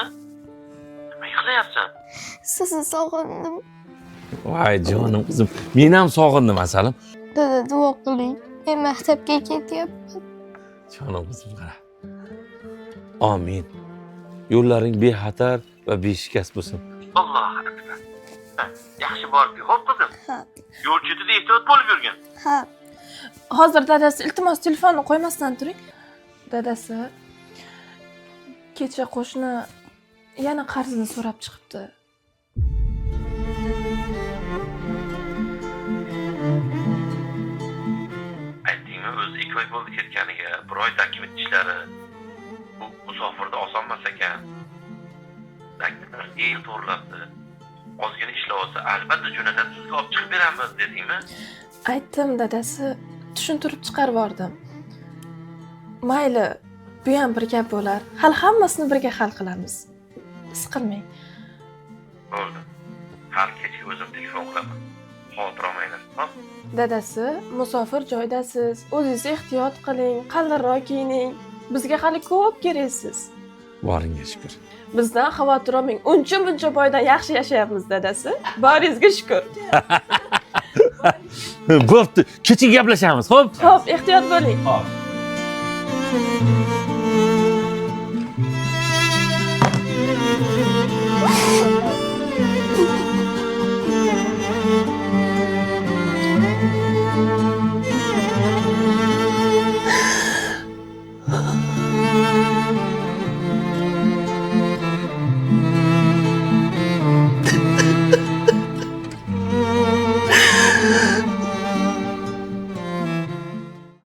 Nima yig'layapsan? Sizni sog'indim. Voy jonim qizim, men ham sog'indim asalim. Dada, duo qiling. Men maktabga ketyapman. Jonim qizim, qara. Amin. Yo'llaring bexatar va beshikast bo'lsin. Allohu akbar. Yaxshi borib, xo'p qizim. Ha. Yo'l chetida ehtiyot bo'lib yurgin. Ha. Hozir dadasi, iltimos, telefonni qo'ymasdan turing. Dadasi, kecha qo'shni yana qarzini so'rab chiqibdi. Aytdingmi, o'zi 2 oy bo'ldi ketganiga, bir oy dokument ishlari. Bu musofirda oson emas ekan. Dokumentlar el to'g'rilabdi. Ozgina ishlab olsa, albatta jo'natadi, sizga olib chiqib beramiz dedingmi? Aytdim dadasi, tushuntirib chiqarib yubordim. Mayli, bu ham bir gap bo'lar. Hali hammasini birga hal qilamiz. Siqilmang. Bo'ldi. Hali kechga o'zim telefon qilaman. Xavotir olmanglar, xo'p? Dadasi, musofir joydasiz. O'zingiz ehtiyot qiling, qalinroq kiyining. Bizga hali ko'p keraksiz. Boringga shukur. Bizdan xavotir olmang. Uncha muncha boydan yaxshi yashayapmiz dadasi. Boringizga shukur. Bo'pti. Kecha gaplashamiz, xo'p? Xo'p, ehtiyot bo'ling. Xo'p.